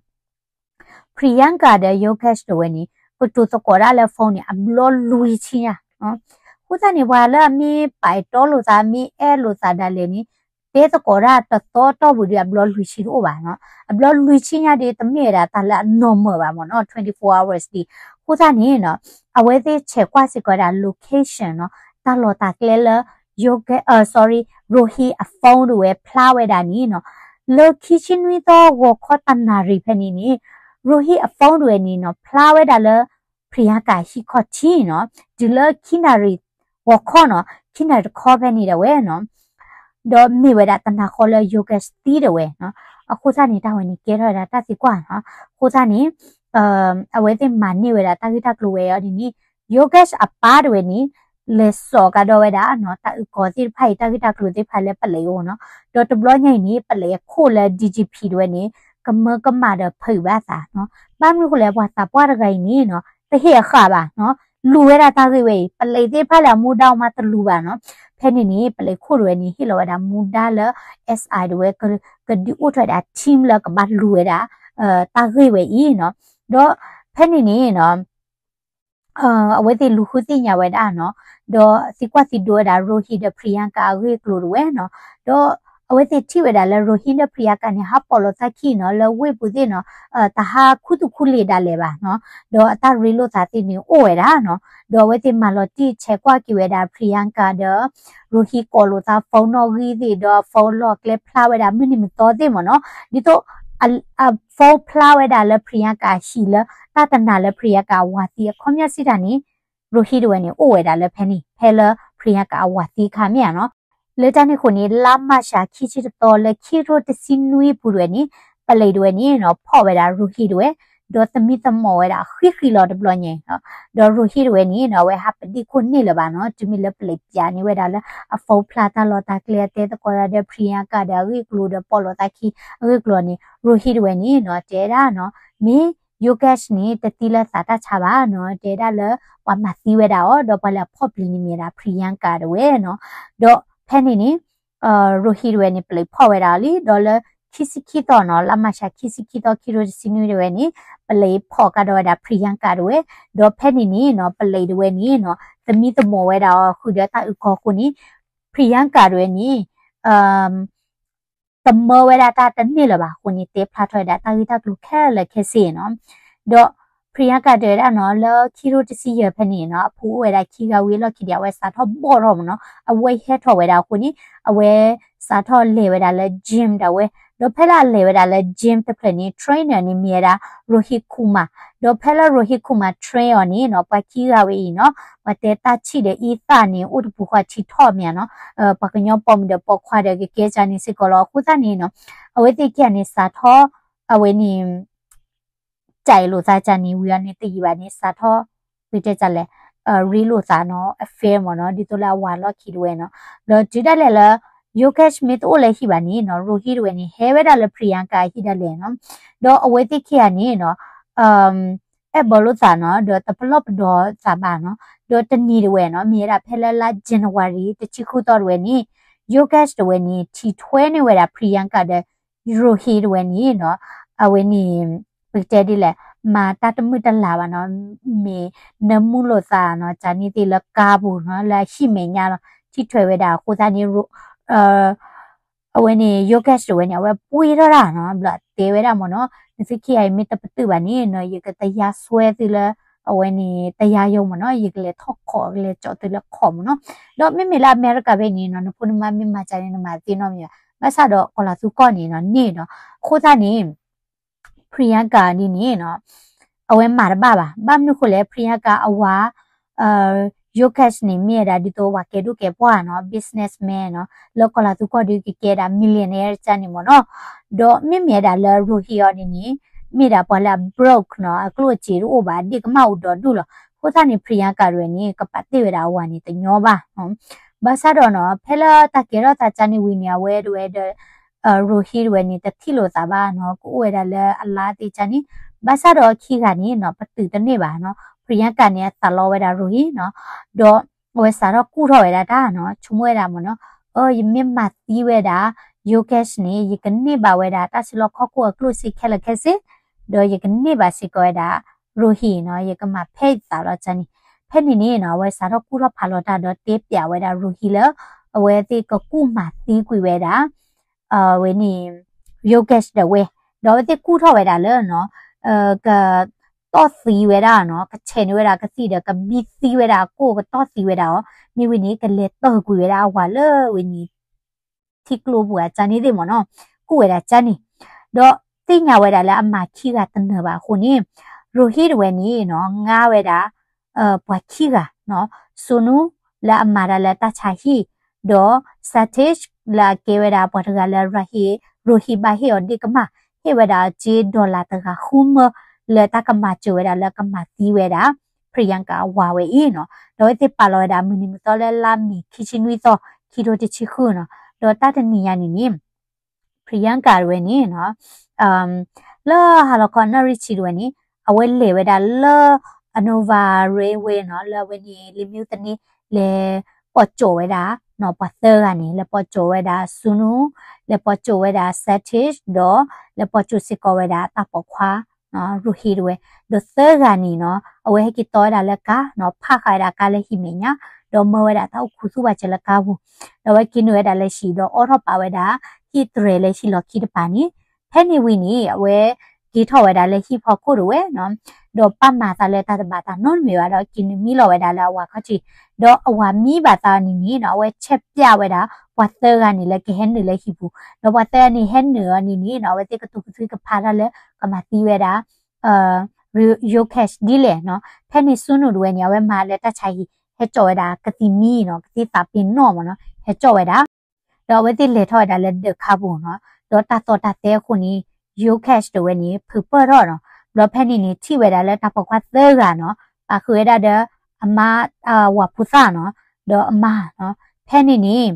Priyanka ဒီး Yogesh တဝဲန့ၣ် ကတိၤသကိးဒၣ်လၢ phone န့ၣ် အဘျီလွံၢ်ဆံညါ, အဃိသတးန့ၣ် ပှၤလၢအမ့ၢ်ပာ်အဲၣ်တီလိာ်သး မ့ၢ်အဲၣ်လိာ်သးဒၣ်လဲာ်န့ၣ် တဲသကိးဒၣ်တသီတီၢ်ပူၤဒီးအဘျီလွံၢ်ဆံတအိၣ်ဘၣ်နီၤ, အဘျီလွံၢ်ဆံညါဒီး တမ့ၢ်ဝဲဒၣ်တၢ်လၢအ normal ဘၣ်မ့ၢ်နီၤ, twenty-four hours ဒီး အဃိသတးန့ၣ်နီၤ အဝဲသ့ၣ်ဆဲးကွၢ်စ့ၢ်ကီးဒၣ် location နီၤ တၢ်လီၢ်တၢ်ကျဲလၢ Yogesh, sorry, Rohit အ phone တဝဲဖျါဝဲဒၣ်န့ၣ်နီၤ, လၢခံဆံနွံသီဂီၤခီတနၣ်ရံၣ်ဖဲန့ၣ်န့ၣ် Rohit အ phone တဝဲန့ၣ်နီၤ ဖျါဝဲဒၣ်လၢ Priyanka ဟံၣ်ခီၣ်ထံးနီၤ, တုၤလၢခံနၣ်ရံၣ်ဂီၤခီနီၤ, ခံနၣ်ရံၣ်တခီဖဲန့ၣ်ဒၣ်ဝဲနီၤ, ဒီးမ့ၢ်ဝဲဒၣ်တနၤဃီလၢ Yogesh သံဒၣ်ဝဲနီၤ, အဃိသတးန့ၣ် တၢ်ဝဲန့ၣ်ကဲထီၣ်ဝဲဒၣ်တၢ်သံကွၢ်နီၤ, အဃိသတးန့ၣ် အဝဲသ့ၣ်မၤန့ၢ်ဝဲဒၣ်တၢ်ဂ့ၢ်တၢ်ကျိၤဝဲအံၤဒ်န့ၣ် Yogesh အပၢ်တဝဲန့ၣ် လဲၤစိာ်ကဒီးဝဲဒၣ်နီၤ တၢ်အုၣ်ကီၤသ့ၣ်တဖၣ်အံၤ တၢ်ဂ့ၢ်တၢ်ကျိၤသ့ၣ်တဖၣ်လၢ police အအိၣ်နီၤ, ဒီးတဘျီညါအံၤန့ၣ် police အခိၣ်လၢ D G P တဝဲန့ၣ် ကမၢကမၣ်ဒီးဖုးဘၣ်သးနီၤ, ဘၣ်မနုၤဃိလဲၣ် ပှၤသးပှၢ်တဂၤအံၤန့ၣ်နီၤ တဟ့ၣ်အဃာ်ဘၣ်နီၤ, လူၤဝဲဒၣ်တၢ်ဂ့ၢ်ဝဲအံၤ police သ့ၣ်တဖၣ်လၢအမူဒါအီၤမးတလူၤဘၣ်နီၤ, ဖဲန့ၣ်န့ၣ် police ခိၣ်တဝဲန့ၣ် ဟ့ၣ်လီၤဝဲဒၣ်မူဒါလၢ S I တဝဲ ကဒုးအိၣ်ထီၣ်ဝဲဒၣ် team လၢကဘၣ်လူၤဝဲဒၣ် တၢ်ဂ့ၢ်ဝဲအံၤနီၤ, ဒီးဖဲန့ၣ်န့ၣ်နီၤ အဝဲသ့ၣ်လူၤဃုသ့ၣ်ညါဝဲဒၣ်နီၤ, ဒီးသံကွၢ်သံဒိးဝဲဒၣ် Rohit ဒီး Priyanka အဂ့ၢ်အကျိၤတဝဲနီၤ, ဒီးအဝဲသ့ၣ်ထံၣ်ဝဲဒၣ်လၢ Rohit ဒီး Priyanka န့ၣ် ဟးပိာ်လိာ်သးခံနီၤ လၢဝ့ၢ်ပူၤသ့ၣ်နီၤ, တဟးခူသူၣ်ခူလံာ်ဒၣ်လဲာ်ဘၣ်နီၤ, ဒီးအတၢ်ရ့လိာ်သးသ့ၣ်န့ၣ်အိၣ်ဝဲဒၣ်နီၤ, ဒီးအဝဲသ့ၣ်မၤလီၤတံၢ်ဆဲးကွၢ်က့ၤဝဲဒၣ် Priyanka ဒီး Rohit ကိးလိာ်သး phone နီၣ်ဂံၢ်သ့ၣ် ဒီး phone လီၢ်ကျဲဖျါဝဲဒၣ်မုၢ်နံၤမုၢ်သီသ့ၣ်မ့ၢ်နီၤ, ဒ်သိး အ phone ဖျါဝဲဒၣ်လၢ Priyanka အဟံၣ်လၢ တၢ်တနာ်လၢ Priyanka အဝၤသံအခီပညီစံးတၢ်န့ၣ် Rohit တဝဲန့ၣ် အိၣ်ဝဲဒၣ်လၢဖဲန့ၣ် ဖဲလၢ Priyanka အဝၤသံအခါမ့ၢ်ဧါနီၤ. လၢတၢ်န့ၣ်အဃိန့ၣ် လါမၢ်ၡးခံဆံတသီ လၢခံကထိတဆံနွံပူၤတဝဲန့ၣ် ပလံးတဝဲန့ၣ်နီၤ ဖီၣ်ဝဲဒၣ်ရိၤဟံတဝဲ ဒီးသမံသမိးဝဲဒၣ်ဃံဃံလီၤတဘျီညါနီၤ. ဒီးရိၤဟံတဝဲန့ၣ်နီၤ အဝဲဟးပဒံၣ်ခိၣ်န့ၢ်လၢၤဘၣ်နီၤ. တုၤမ့ၢ်လၢပလံးပၠးန့ၢ်ဝဲဒၣ်လၢအ phone ဖျါတၢ်လီၢ်တၢ်ကျဲ အတဲသကိးတၢ်ဒီး Priyanka ဒီးအဂ့ၢ်အကျိၤဒီး ပိာ်လိာ်သးခံအဂ့ၢ်အကျိၤန့ၣ် ရိၤဟံတဝဲန့ၣ်နီၤ တဲဒၣ်နီၤ မ့ၢ် Yogesh န့ၣ် တသံလၢသးတၢ်ဆါဘၣ်နီၤ. တဲဒၣ်လၢ ပှၤမၤသံဝဲဒၣ်အီၤ ဒီးပှၤလၢအဖီၣ်ပျံၤန့ၣ်မ့ၢ်ဝဲဒၣ် Priyanka တဝဲနီၤ. ဒီးဖဲန့ၣ်န့ၣ် ရိၤဟံတဝဲန့ၣ် ပလံးဖီၣ်ဝဲဒၣ်အီၤလံ ဒီးလၢခံဆံခံသီနီၤ လါမၢ်ၡးခံဆံခံသီ ခံကထိတဆံနွံတဝဲန့ၣ် ပလံးဖီၣ်ကဒီးဝဲဒၣ် Priyanka တဝဲ, ဒီးဖဲန့ၣ်န့ၣ်နီၤ ပလံးတဝဲန့ၣ်နီၤ သမံသမိးဝဲဒၣ်အီၤဃုာ်ဒီးတၢ်အုၣ်ကီၤအဃိန့ၣ် Priyanka တဝဲန့ၣ် တမၢဝဲဒၣ်တၢ်တန့ၢ်လၢၤဘၣ်အဃိန့ၣ် တဲဖျါထီၣ်ဝဲဒၣ်တၢ်ဂ့ၢ်တၢ်ကျိၤခဲလၢာ်ခဲဆ့နီၤ. ဒီး Priyanka တဲဝဲဒၣ်နီၤ လၢခံကထိတဆံယဲၢ်ဖဲန့ၣ်နီၤ အဖိအိၣ်ဝဲဒၣ်ခံဂၤဝံၤအလီၢ်ခံဒီး အဝဲစးထီၣ်ဘီၣ်ထီၣ်မ့ၢ်နီၤ အဝဲဟဲထီၣ်ဝဲဒၣ်အဃိန့ၣ် အဝဲစးထီၣ်လဲၤဝဲဒၣ်လၢ gym ဒၣ်ဝဲ, ဒီးဖဲလၢအလဲၤဝဲဒၣ်လၢ gym တဖျၢၣ်န့ၣ် trainer န့ၣ်မ့ၢ်ဝဲဒၣ် Rohit Kumar, ဒီးဖဲလၢ Rohit Kumar train အီၤန့ၣ်နီၤ ပှၤခံဂၤဝဲအံၤနီၤ ပှၤတဲတၢ်ဆံၣ်ဒီးအံသၣ်န့ၣ် အိၣ်တပူၤဃီထံထီၣ်မ့ၢ်နီၤ, ပှၤကညီပိာ်မုၣ်ဒီးပိာ်ခွါဒီးကကဲကန့ၣ်စ့ၢ်ကီးလီၤ. အဃိသတးန့ၣ်နီၤ အဝဲသ့ၣ်ခံဂၤန့ၣ် စးထီၣ် အဝဲန့ၣ် ကဲလိာ်သးကန့ၣ် ဝံၤအီၤန့ၣ်တယံာ်ဘၣ်န့ၣ် စးထီၣ် ပတဲလဲၣ် ရ့လိာ်သးနီၤ affair မ့ၢ်နီၤ ဒ်သိးလၢအဝၤလီၢ်ခံတဝဲနီၤ. ဒီးတုၤဒၣ်လဲာ်လၢ Yogesh မ့ၢ်တအိၣ်လၢဟံၣ်ဘၣ်န့ၣ်နီၤ Rohit တဝဲန့ၣ် ဟဲဝဲဒၣ်လၢ Priyanka ဟံၣ်ဒၣ်လဲာ်နီၤ. ဒီးအဝဲသ့ၣ်ခံဂၤန့ၣ်နီၤ အဲၣ်ဘၢလိာ်သးနီၤ ဒီးတပလီၢ်ပဒီသးဘၣ်နီၤ. ဒီးတနံၤတဝဲနီၤ မ့ၢ်ဝဲဒၣ်ဖဲလၢလါ January တဆံဃုသီတဝဲန့ၣ် Yogesh တဝဲန့ၣ် ထံၣ်ထွဲန့ၢ်ဝဲဒၣ် Priyanka ဒီး Rohit တဝဲန့ၣ်နီၤ အဝဲန့ၣ် ပကတဲဒ်လဲၣ် မၤတၢ်တမုာ်တလၤဘၣ်နီၤ မ့ၢ်နၢမူလိာ်သးနီၤ ကန့ၣ်သ့ၣ်လၢကါပူၤနီၤ လၢအဟံၣ်မဲာ်ညါလီၤ ထံၣ်ထွဲဝဲဒၣ်အဃိသတးန့ၣ် အဝဲန့ၣ် Yogesh တဝဲန့ၣ် အဝဲပှ့ၤထီၣ်တၢ်နီၤ ဘျီတဲဝဲဒၣ်မ့ၢ်နီၤ နသုခံဂၤအံၤမ့ၢ်တပတုာ်ဘၣ်န့ၣ်နီၤ ယကတရားစွဲသုလၢ အဝဲန့ၣ် တရားရုံးမ့ၢ်နီၤ ယကလဲၤထီၣ်ခိး ကလဲၤကၠီးသုလၢခိးမ့ၢ်နီၤ. ဒီးမ့မ့ၢ်လၢအမဲရကၤဖဲန့ၣ်နီၤ နဖိနမါမ့ၢ်မၤကန့ၣ် နမၤသ့နီတမံၤဘၣ် ဘၣ်ဆၣ်ဒီးကီၤလၤသူကီၢ်န့ၣ်နီၤ န့ၢ်ဒီး အဃိသတးန့ၣ် Priyanka ဒ်န့ၣ်နီၤ အဝဲမၤတဘၣ်ဘၣ် ဘၣ်မနုၤဃိလဲၣ် Priyanka အဝၤ Yogesh န့ၣ် မ့ၢ်ဝဲဒၣ်ဒ်သိးပှၤကဲဒိၣ်ကဲပှၢ်နီၤ businessman နီၤ လၢကီၤလၤသူကီၢ်ဒုးကကဲဒၣ် millionaire ကန့ၣ်မ့ၢ်နီၤ. ဒီးမ့မ့ၢ်ဝဲဒၣ်လၢ Rohit အီၤန့ၣ်န့ၣ် မ့ၢ်ဒၣ်ပှၤလၢအ broke နီၤ အကျိၣ်အစ့တအိၣ်ဘၣ် ဒ့ၣ်ကမၣ်အိၣ်ဒီးဒူၣ်လီၤ. အဃိသတးန့ၣ် Priyanka တဝဲန့ၣ် ကပာ်တ့ၢ်ဝဲဒၣ်အဝၤန့ၣ်တညီဘၣ် ဘၣ်ဆၣ်ဒီးနီၤ ဖဲလၢတၢ်ကဲထီၣ်သးကန့ၣ်ဝံၤန့ၣ် အဝဲတဝဲဒီး Rohit တဝဲန့ၣ် တထံၣ်လိာ်သးဘၣ်နီၤ ကအိၣ်ဝဲဒၣ်လၢအလါသ့ၣ်ကန့ၣ် ဘၣ်ဆၣ်ဒီးခံဂၤန့ၣ်နီၤ ပတုာ်တန့ၢ်ဘၣ်နီၤ Priyanka န့ၣ် အသးလီဝဲဒၣ် Rohit နီၤ ဒီးအဝဲစးထီၣ်ကူၣ်ထီၣ်ဝဲဒၣ်တၢ်နီၤ ဆိကမိၣ်ဝဲဒၣ်မ့ၢ်နီၤ အၢ ယမ့ၢ်မၤသံဝဲဒၣ် Yogesh န့ၣ် ယကန့ၢ်ဘၣ်ဝဲဒၣ်တၢ်စုလီၢ်ခီၣ်ခိၣ်အကျိၣ်စ့ခဲလၢာ်ခဲဆ့ ဒီးယကန့ၢ်ဘၣ်စ့ၢ်ကီးဝဲဒၣ် Rohit နီၤ ယကမၤဖဲအံၤသးလီၤကန့ၣ် ဖဲန့ၣ်န့ၣ်နီၤ အဝဲစးထီၣ်ကူၣ်ထီၣ်ဖးလီၤတၢ်ဒီးတဲပျးဝဲဒၣ် Rohit လၢ အဝဲသ့ၣ်ကကူၣ်မၤသံကွံာ်ဝဲဒၣ် အဝဲန့ၣ် Yogesh ဒၣ်ဝဲ ဒီးအဝဲသ့ၣ်ကူၣ်ထီၣ်ဝဲဒၣ်လၢနီၤ ကတီၢ်သံဝဲဒၣ်နီၤ ကဆဲးန့ၢ်ဝဲဒၣ်ကသံၣ်ဒီး ကဘံသံဝဲဒၣ်အကိၣ် ကတီၢ်သံဝဲဒၣ်အီၤ မ့ၢ်ဝံၤန့ၣ် ကလဲၤတၢၢ်ကွံာ်ဝဲဒၣ်အဝၤလၢဝဲန့ၣ် ထံကျိပူၤအကန့ၣ်သ့ၣ်မ့ၢ်နီၤ ကူၣ်ဝဲဒၣ်ကန့ၣ် ဒီးသ့ၣ်ညါဝဲဒၣ်လၢအမၤခံဂၤတနၢၤဘၣ်အဃိန့ၣ် Rohit တဝဲန့ၣ်နီၤ ငါဝဲဒၣ် ပှၤခံဂၤနီၤ Sonu လၢအမၤတၢ်လၢတၢ်ဆါဟံၣ် ဒီး Satish လၢအကဲဝဲဒၣ်ပှၤတဂၤလၢ Rohit ဘၣ်ဟ့ၣ်အီၤဒ့ၣ်ကမၣ် ဟ့ၣ်ဝဲဒၣ်အီၤစ့ dollar တဂၤဃုမၢ လၢတၢ်ကမၤစၢၤဝဲဒၣ်လၢကမၤသံဝဲဒၣ် Priyanka အဝၤဝဲအံၤနီၤ ဒီးအဝဲသ့ၣ်ပာ်လီၤဝဲဒၣ်မုၢ်နံၤမုၢ်သီလၢလါမ့ၤခံဆံနွံသီ ခံထိတဆံဃုနီၤ ဒီးတၢ်တနံၤညါန့ၣ်န့ၣ် Priyanka တဝဲန့ၣ်နီၤ လၢဟါလီၤခီနၣ်ရံၣ်ဆံတဝဲန့ၣ် အဝဲလဲၤဝဲဒၣ်လၢ Nova Railway နီၤ လၢအဝဲန့ၣ် လံာ်မ့ၣ်အူသန့ လဲၤပိာ်ကၠိာ်ဝဲဒၣ်နီၤ ပှၤသၢဂၤန့ၣ် လဲၤပိာ်ကၠိာ်ဝဲဒၣ် Sonu လဲၤပိာ်ကၠိာ်ဝဲဒၣ် Satish ဒီး လဲၤပိာ်ကၠိာ်စ့ၢ်ကီးဝဲဒၣ်တၢ်ပိာ်ခွါ Rohit တဝဲ ဒီးသၢဂၤန့ၣ်နီၤ အဝဲဟဲက့ၤတီဝဲဒၣ်လၢကါနီၤ ဖးဃာ်ဝဲဒၣ်ကါလၢဟံၣ်မဲာ်ညါ ဒီးမၢဝဲဒၣ်တၢ်အိၣ်ခူသူၣ်ဘၣ်စၢၤလၢကါပူၤ ဒီးအဝဲက့ၤနုာ်ဝဲဒၣ်လၢဟံၣ်ဒီးအိးထီၣ်ပာ်ဝဲဒၣ် ဟံၣ်တြဲၤလၢဟံၣ်လီၢ်ခံတပၤန့ၣ် ဖဲန့ၣ်ဝံၤန့ၣ် အဝဲက့ၤထီၣ်ဝဲဒၣ်လၢဟံၣ်ဖီခိၣ်တဝဲနီၤ ဒီးပာ်မၤသးလၢတၢ်တဘၣ်တၢ်နီတမံၤဘၣ်ဒီးက့ၤနုာ်မံလီၤဝဲဒၣ်လၢအဝၤခီၣ်ထံး ဒီးအဝၤမံဘၣ်သးအီၤန့ၣ်န့ၣ်နီၤ အဝဲဆဲးပျးဝဲဒၣ် ပှၤသၢဂၤန့ၣ်လၢကဟဲနုာ်လၢဟံၣ်ပူၤ ဒီးပှၤသၢဂၤန့ၣ်ဟဲနုာ်အီၤန့ၣ်န့ၣ်နီၤ အဝဲသ့ၣ်ကသူၣ်ကသွံကဖးတၢ်လၢကမၤသံဝဲဒၣ် Yogesh ဒ်လဲၣ်နီၤ ဖဲန့ၣ် Sonu တဝဲန့ၣ် အဝဲမၤလၢတၢ်ဆါဟံၣ် ဟဲကၠီၣ်ဝဲဒၣ်ကသံၣ်မံနီၤ ကသံၣ်သးပ့ၤနီၣ်မ့ၢ်နီၤ ဟဲကၠီၣ်ဝဲဒၣ် ဒီးအဝဲသ့ၣ်လဲၤထီၣ်ဝဲဒၣ်လၢဒၢးခါပူၤနီၤ, ဒီးတၢ်သီၣ်တၢ်သဲအဃိန့ၣ် Yogesh တဝဲန့ၣ် ဖုးပၢၢ်ထီၣ်နီၤ. ဘျီဖဲန့ၣ်န့ၣ် ထံၣ်ဝဲဒၣ်လၢတၢ်ပိာ်ခွါသၢဂၤနီၤ, ပာ်ဃုာ်ဝဲဒၣ်ဒီး အမါ ဝၤဖိသၣ်နီၤ, ဒီးအမါနီၤ. ဖဲန့ၣ်န့ၣ်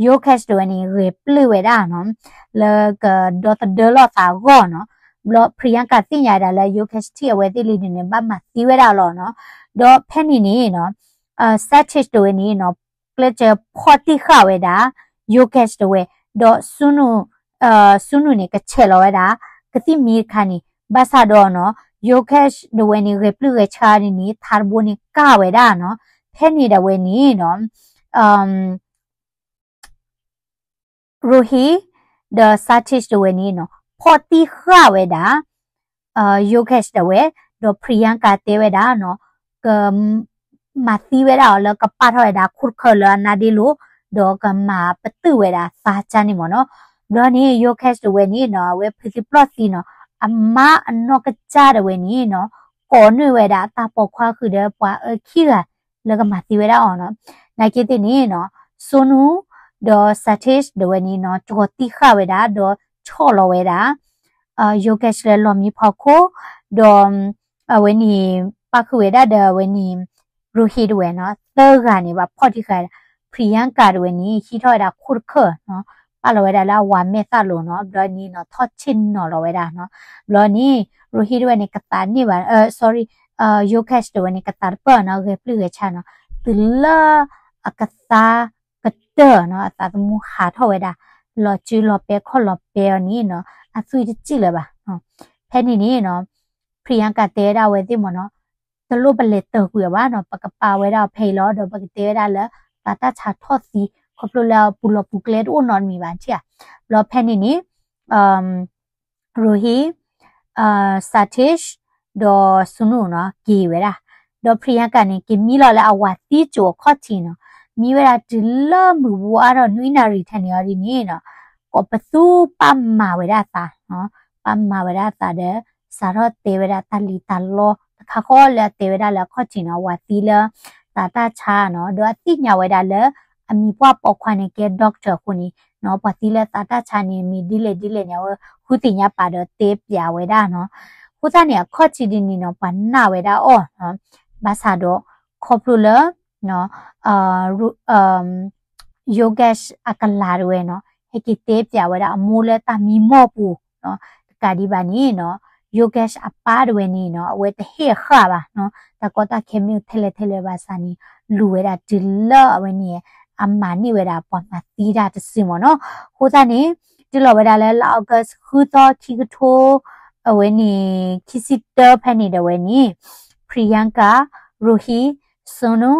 Yogesh တဝဲန့ၣ် ဂဲၤပျုၢ်ဝဲဒၣ်နီၤ, လၢကဒီသဒၢလီၤသးအဂီၢ်နီၤ. ဘျီ Priyanka သ့ၣ်ညါဝဲဒၣ်လၢ Yogesh ထံၣ်အဝဲသ့ၣ်လံန့ၣ်န့ၣ် ဘၣ်မၤသံဝဲဒၣ်လီၤနီၤ. ဒီးဖဲန့ၣ်န့ၣ်နီၤ Satish တဝဲန့ၣ်နီၤ ကျဲးစၢးဖီၣ်တံၢ်ဃာ်ဝဲဒၣ် Yogesh တဝဲ, ဒီး Sonu, Sonu န့ၣ် ကဆဲးလီၤဝဲဒၣ် ကသံၣ်မံတခါန့ၣ် ဘၣ်ဆၣ်ဒီးနီၤ Yogesh တဝဲန့ၣ် ဂဲၤပျုၢ်ဂဲၤဆှါန့ၣ်န့ၣ် ထးတဘိန့ၣ် ကၢ်ဝဲဒၣ်နီၤ. ဖဲန့ၣ်ဒၣ်ဝဲန့ၣ်နီၤ Rohit ဒီး Satish တဝဲန့ၣ်နီၤ ဖီၣ်တံၢ်ဃာ်ဝဲဒၣ် Yogesh တဝဲ, ဒီး Priyanka တဲဝဲဒၣ်နီၤ က မၤသံဝဲဒၣ်အီၤလၢကပာ်ထီၣ်ဝဲဒၣ်ခိၣ်တခၢၣ်လၢအနါဒ့လိၤ, ဒီးကမၤပတုာ်ဝဲဒၣ်သးကါန့ၣ်မ့ၢ်နီၤ. ဘျီန့ၣ် Yogesh တဝဲန့ၣ်နီၤ အဝဲဖုးသံပျီၢ်သံနီၤ အမါအနီၢ်ကစၢ်တဝဲန့ၣ်နီၤ ကိးနုာ်ဝဲဒၣ်တၢ်ပိာ်ခွါဃုာ်ဒီးပှၤအၢခံဂၤ လၢကမၤသံဝဲဒၣ်အီၤနီၤ. နာ်က့သ့ၣ်န့ၣ်နီၤ Sonu ဒီး Satish တဝဲန့ၣ်နီၤ ကီၤတံၢ်ဃာ်ဝဲဒၣ် ဒီးဆီၣ်လီၤဝဲဒၣ် Yogesh လၢလီၢ်မံဖီခိၣ်, ဒီး အဝဲန့ၣ် ပာ်ဃုာ်ဝဲဒၣ်ဒီးအဝဲန့ၣ် Rohit တဝဲနီၤ သၢဂၤန့ၣ် ဘၣ်ဖီၣ်တံၢ်ဃာ်ဝဲဒၣ် Priyanka တဝဲန့ၣ် ဟံးထီၣ်ဝဲဒၣ်ခိၣ်တခၢၣ်နီၤ ပာ်လီၤဝဲဒၣ်လၢအဝၤမဲာ်သၣ်လိၤနီၤ. ဘျီန့ၣ်နီၤ ထီၣ်ဆ့ၣ်နီၤလီၤဝဲဒၣ်နီၤ. ဘျီန့ၣ် Rohit တဝဲန့ၣ် ကသးန့ၢ်ဘၣ် sorry, Yogesh တဝဲန့ၣ် ကသးတပၢၢ်နီၤ ဂဲၤပျုၢ်ဂဲၤဆှါနီၤ တုၤလၢအကသါကတၢၢ်နီၤ အသးသမူဟးထီၣ်ဝဲဒၣ် လီၤစုလီၤပဲခီၣ်လီၤပဲအီၤန့ၣ်နီၤ အသွံၣ်တစံၣ်လၢၤဘၣ်. ဖဲန့ၣ်န့ၣ်နီၤ Priyanka တဲဝဲဒၣ်အဝဲသ့ၣ်မ့ၢ်နီၤ တလိၣ်ပလဲၤတၢၢ်ကွံာ်အီၤဘၣ်နီၤ ပကပာ်ဝဲဒၣ်အီၤဖဲအံၤလီၤ ဒီးပကတဲဝဲဒၣ်လၢ သးတၢ်ဆါထီၣ်သံ ခီဖျိလၢပူၤလီၤပူၤကျဲတအိၣ်နီတမံၤဘၣ်ထံၣ်ဧါ. ဘျီဖဲန့ၣ်န့ၣ် Rohit, Satish ဒီး Sonu နီၤ က့ၤဝဲဒၣ်. ဒီး Priyanka န့ၣ် က့ၤမံလီၤလၢအဝၤသံကၠိအခီၣ်ထံးနီၤ မံဝဲဒၣ်တုၤလၢမုၢ်ဘိအါထီၣ်နွံနၣ်ရံၣ်ထဲန့ၣ်အီၤဒ်န့ၣ်နီၤ ကိးပသူပာ်မၤဝဲဒၣ်အသးနီၤ ပာ်မၤဝဲဒၣ်အသးဒီး စးထီၣ်တဲဝဲဒၣ်တၢ်လံၣ်တၢ်လီတခါဃီလၢအတဲဝဲဒၣ်လၢအခီၣ်ထံးနီၤ အဝၤသံလၢ သးတၢ်ဆါနီၤ ဒီးအသ့ၣ်ညါဝဲဒၣ်လၢ အမံၤပှၢ်ပိာ်ခွါန့ၣ်ကဲ doctor အဃိန့ၣ်နီၤ ပှၤသံလၢသးတၢ်ဆါန့ၣ် မံၤဒ်လဲၣ်ဒ်လဲၣ်န့ၣ် အဝဲဃုသ့ၣ်ညါပာ်ဒီးတဲပျးဝဲဒၣ်နီၤ. အဃိသတးန့ၣ် အခီၣ်ထံးဒ်န့ၣ်နီၤ ပှၤနာ်ဝဲဒၣ်အီၤနီၤ ဘၣ်ဆၣ်ဒီး ခီဖျိလၢ Yogesh အကလၤတဝဲနီၤ ဟဲက့ၤတဲပျးဝဲဒၣ်အမိၢ်လၢတၢ်မံမီၢ်ပူၤနီၤ တကးဒံးဘၣ်န့ၣ်နီၤ Yogesh အပၢ်တဝဲန့ၣ်နီၤ အဝဲတဟ့ၣ်အဃၣ်ဘၣ်နီၤ တၢ်ကီတၢ်ခဲမ့ၢ်ထဲလဲၣ်ထဲလဲၣ်ဘၣ်ဆၣ်န့ၣ် လူၤဝဲဒၣ်တုၤလၢအဝဲန့ၣ် အမၤန့ၢ်ဝဲဒၣ်ပှၤမၤသံတၢ်တစုမ့ၢ်နီၤ. အဃိသတးန့ၣ် တုၤလီၤဝဲဒၣ်လၢလါ August ဃုသီခံကထိ အဝဲန့ၣ် ခံဆံတၢဖဲန့ၣ်ဒီးဝဲန့ၣ် Priyanka, Rohit, Sonu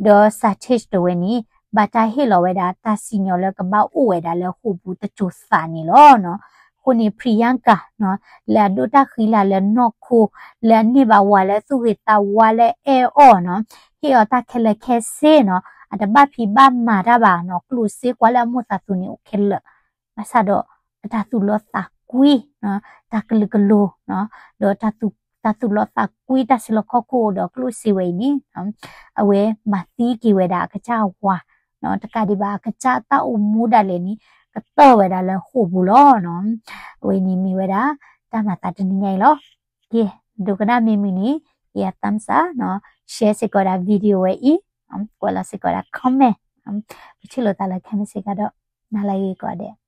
ဒီး Satish တဝဲန့ၣ် ဘၣ်တၢ်ဟ့ၣ်လီၤဝဲဒၣ်တၢ်စံၣ်ညီၣ်လၢကဘၣ်အိၣ်ဝဲဒၣ်လၢဃိာ်ပူၤတစိၤသးန့ၣ်လီၤနီၤ. အဃိန့ၣ် Priyanka နီၤ လၢအဒိၣ်တၢ်ဃံလၤလၢနီၢ်ခိ လၢအန့ၢ်ဘၣ်ဝၤလၢသူၣ်ဂ့ၤသးဝါလၢအဲၣ်အီၤနီၤ ဟ့ၣ်အီၤတၢ်ခဲလၢာ်ခဲဆ့နီၤ အတဘၣ်ဖံးဘၣ်မၤတၢ်ဘၣ်နီၤ ကျိၣ်စ့ကွၢ်လၢအမိၢ်သးသူန့ၣ်အိၣ်ခဲလၢာ် ဘၣ်ဆၣ်ဒီး အတၢ်သူၣ်လီသးကွံနီၤ တၢ်ကလုာ်ကလိၤနီၤ ဒီးတၢ်သူၣ်လီသးကွံတၢ်ဆဲးလီၤခီၣ်ခိၣ်ဒီးကျိၣ်စ့ဝဲအံၤန့ၣ် အဝဲမၤသံက့ၤဝဲဒၣ်အကစၢ်အဝၤနီၤ တကးဒံးဘၣ်အကစၢ်တၢ်အိၣ်မူဒၣ်လဲာ်န့ၣ် ကတၢၢ်ဝဲဒၣ်လၢဃိာ်ပူၤလီၤနီၤ. အဝဲန့ၣ်မ့ၢ်ဝဲဒၣ် တၢ်မၤသးတနံၤညါအံၤလီၤ. ကဲ ဒိကနၣ်မ့ၢ်မုာ်န့ၣ် ယ thumbs up နီၤ share စ့ၢ်ကီးဒၣ် video ဝဲအံၤ ကွဲးလီၤစ့ၢ်ကီးဒၣ် comment ပထံၣ်လိာ်သးလၢ comment စ့ၢ်ကီးဒီး နၤလၢဂ့ၤကိးဂၤဒဲး.